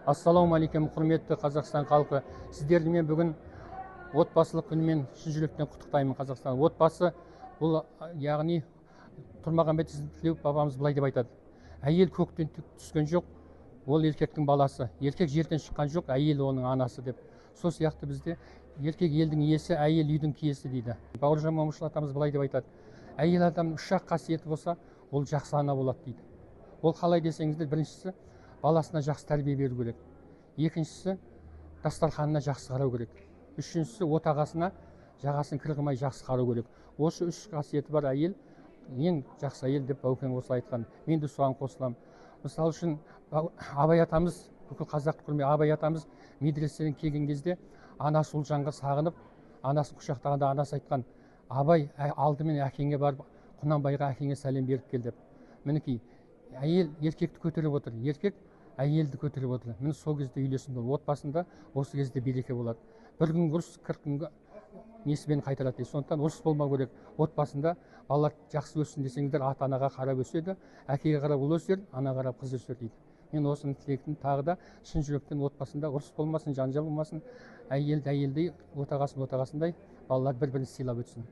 Ассалаумағалейкум, құрметті Қазақстан халқы. Сіздерді мен бүгін отбасылық күнімен шын жүректен құттықтаймын. Қазақстан отбасы бұл, яғни Тұрмағамбет Ізтілеуов бабамыз былай деп айтады: әйел көктен түскен жоқ, ол еркектің баласы, еркек жерден шыққан жоқ, әйел оның анасы деп. Сол сияқты бізде еркек елдің иесі, әйел үйдің киесі дейді. Бауыржан Момышұлы атамыз былай деп айтады: әйел адамның үш ақ қасиеті болса, ол жақсы ана болады дейді. Ол қалай десеңіздер, біріншісі баласына жақсы тәрбие беру керек, екіншісі дастарханына жақсы қарау керек, үшіншісі отағасына жағасын кір қылмай жақсы қарау керек. Осы үш қасиеті бар әйел ең жақсы әйел деп Баукең осылай айтқан. Мен де соған қосыламын. Мысалы үшін, Абай атамыз, бүкіл қазақ құрмет Абай атамыз медреседен келген кезде анасы Ұлжанға сағынып, анасын құшақтағанда анасы айтқан: Абай, алдымен әкеңе барып, Құнанбайға әкеңе сәлем беріп кел деп. Мінекей, әйел еркекті көтеріп отыр, еркек әйелді көтеріп отыр. Міне, сол кезде үйлесім болады отбасында, осы кезде береке болады. Бір күнгі ұрыс 40 күнгі несібені қайтарады дейді. Сондықтан ұрыс болмау керек отбасында. Балалар жақсы өссін десеңіздер, ата анаға қарап өседі. Әкеге қарап ұл өсер, анаға қарап қыз өсер дейді. Мен осыны тілектің тағы да шын жүректен: отбасында ұрыс болмасын, жанжал болмасын, әйелді әйелдей, отағасын отағасындай, балалар бір бірін сыйлап өтсін.